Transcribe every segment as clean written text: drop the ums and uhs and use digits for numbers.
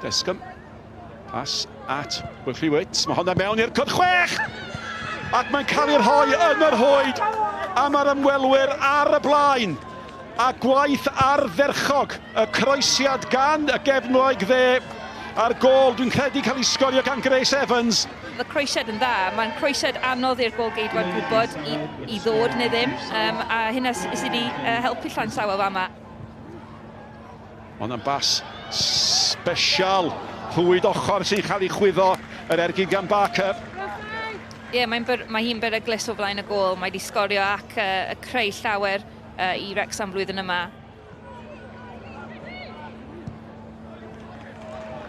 Descombe. Pas at Wilfrey Witts. Mae hwnna mewn i'r cod chwech! Ac mae'n cael ei rhoi yn yr hoed. A mae'r ymwelwyr ar y blaen. A gwaith ardderchog y croesiad gan y gefnwraig dde a'r gôl dwi'n credu cael ei sgorio gan Grace Evans. Y croesiad yn dda, mae'n croesiad anodd i'r gôl-geidwad gwybod i, i ddod neu ddim, um, a hynna sydd wedi uh, helpu Llansawel fama. Ond am bas special, rhwyd ochr sy'n cael ei chwyddo, yr ergyd gan Barker. Ie, yeah, mae'n mae hi'n beryglus o flaen y gôl, mae wedi sgorio ac uh, creu llawer uh, i Wrexham flwyddyn yma.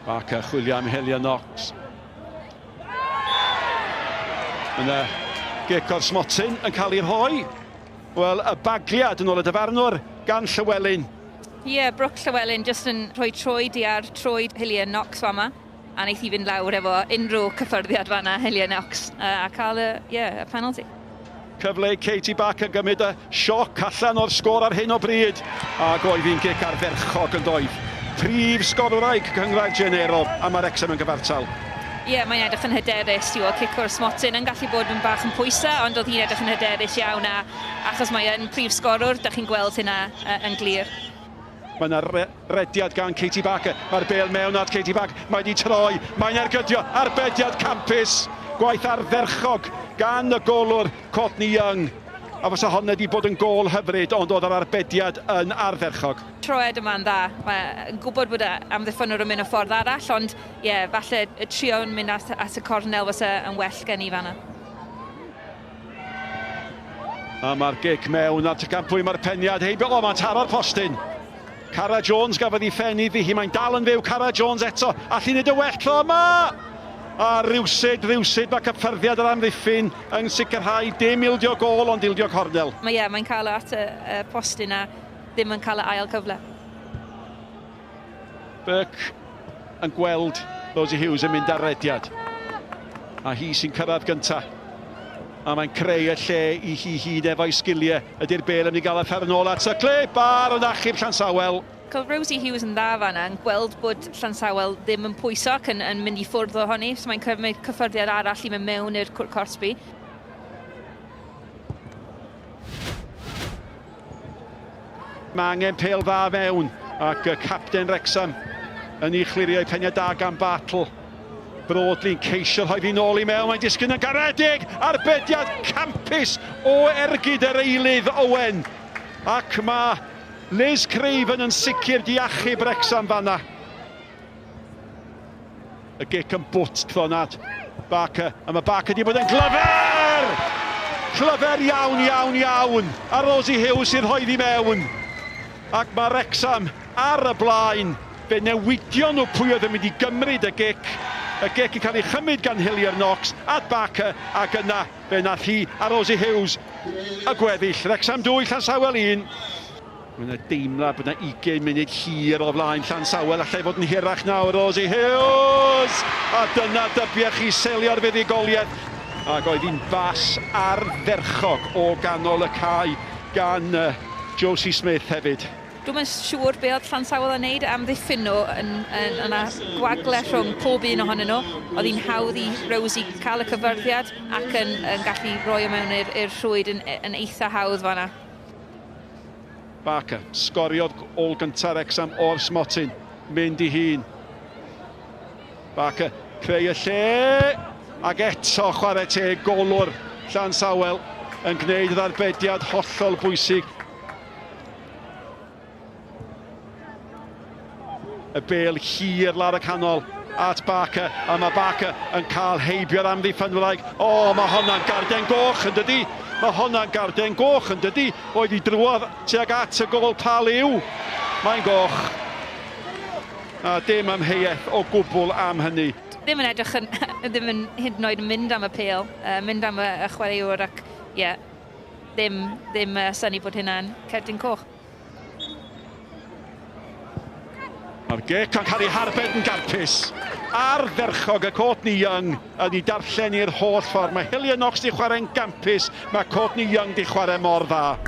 Barker chwilio am Helia Knox. Yna gic o'r smotyn yn cael ei rhoi. Wel, y bagliad yn ôl y dyfarnwr gan Llywelyn. Ie, yeah, Brooke Llywelyn jyst yn rhoi troed i ar troed Hillier Knox fama. A wnaeth hi fynd lawr efo unrhyw cyffyrddiad fanna, Hillier Knox, a cael y, yeah, y penalty. Cyfle i Katie Barker gymryd y sioc allan o'r sgôr ar hyn o bryd, ac oedd hi'n gic ardderchog yn doedd. Prif sgorwraig Cynghrair Genero, a mae Wrexham yn gyfartal. Ie, yeah, mae'n edrych yn hyderus, ti'n gweld, cic o'r smotyn yn gallu bod yn bach yn pwysau, ond oedd hi'n edrych yn hyderus iawn, a achos mae yn prif sgorwr, da chi'n gweld hynna yn glir. Mae yna re rediad gan Katie Barker. Mae'r bêl mewn at Katie Barker. Mae wedi troi. Mae'n ergydio. Arbediad campus. Gwaith ardderchog gan y golwr Courtney Young. A fysa hon wedi bod yn gôl hyfryd, ond oedd yr arbediad yn ardderchog. Troed yma'n dda. Mae'n gwybod bod y amddiffynnwr yn mynd y ffordd arall, ond ie, yeah, falle y trio yn mynd at, at y cornel fysa yn well gen i fanna. A mae'r gic mewn at y gampwy, mae'r peniad heibio. O, mae'n taro'r postyn. Cara Jones gafodd ei phen iddi hi, mae'n dal yn fyw. Cara Jones eto, allu wneud y well tro yma! A rywsut, rywsut, mae cyffyrddiad yr amddiffyn yn sicrhau dim ildio gôl, ond ildio cornel. Mae ie, mae'n cael at y, y postyn a ddim yn cael y ail cyfle. Burke yn gweld Rosie Hughes yn mynd ar rediad. A hi sy'n cyrraedd gynta. A mae'n creu y lle i hi hyd efo'i sgiliau. Ydy'r bel yn mynd i gael y ffer nôl at y clip ar yn achub Llansawel. Cael Rosie Hughes yn dda fanna, yn gweld bod Llansawel ddim yn pwyso ac yn, yn mynd i ffwrdd ohoni, so mae'n cymryd cyffyrddiad arall i mynd mewn i'r cwrt cosbi. Mae angen pêl dda fewn ac y capten Wrexham yn ei chlirio i peniad da gan Bartle. Broadley'n ceisio rhoi fi nôl i mewn, mae'n disgyn yn garedig! Arbediad campus o ergyd yr eilydd Owen. Ac mae Liz Craven yn sicr di achub Wrexham fanna. Y gic yn bwt tro nad Barker, a mae Barker di bod yn glyfer! Clyfer iawn, iawn, iawn! A Rosie Hughes sy'n rhoi ddi mewn. Ac mae Wrexham ar y blaen. Fe newidion nhw pwy oedd yn mynd i gymryd y gic. Y gic yn cael ei chymryd gan Hillier Knox at Barker, ac yna fe nath hi a Rosie Hughes y gweddill. Wrexham 2, Llansawel 1. Mae yna deimlad bod yna 20 munud hir o flaen Llansawel, allai fod yn hirach nawr, Rosie Hughes! A dyna dybiech chi selio'r fuddugoliaeth. Ac oedd hi'n bas ardderchog o ganol y cae gan Josie Smith hefyd. Dwi'm yn siŵr be oedd Llansawel yn neud amddiffyn nhw yn, yn, yna gwagle rhwng pob un ohonyn nhw. Oedd hi'n hawdd i Rosie cael y cyffyrddiad ac yn, yn gallu roi o mewn i'r rhwyd yn, yn eitha hawdd fanna. Barker, sgoriodd ôl gyntaf Wrexham o'r smotyn, mynd i hun. Barker, creu y lle, ac eto chwarae teg golwr Llansawel yn gwneud yr arbediad hollol bwysig. Y bêl hir lawr y canol at Barker, a mae Barker yn cael heibio'r amddiffynwraig. O, mae honna'n garden goch yn dydi? Mae honna'n garden goch yn dydi? Oedd hi drwodd tuag at y gôl pa liw? Mae'n goch. A dim amheuaeth o gwbl am hynny. Ddim yn edrych yn, ddim yn hyd yn oed yn mynd am y pêl, uh, mynd am y, y chwaraewr ac, ie, yeah, ddim, ddim uh, synnu bod hynna'n cerdyn coch. Mae'r gic yn cael ei harbed yn garpus. Ardderchog y Courtney Young yn ei darllen i'r holl ffordd. Mae Hillier Knox di chwarae'n gampus, mae Courtney Young di chwarae mor dda.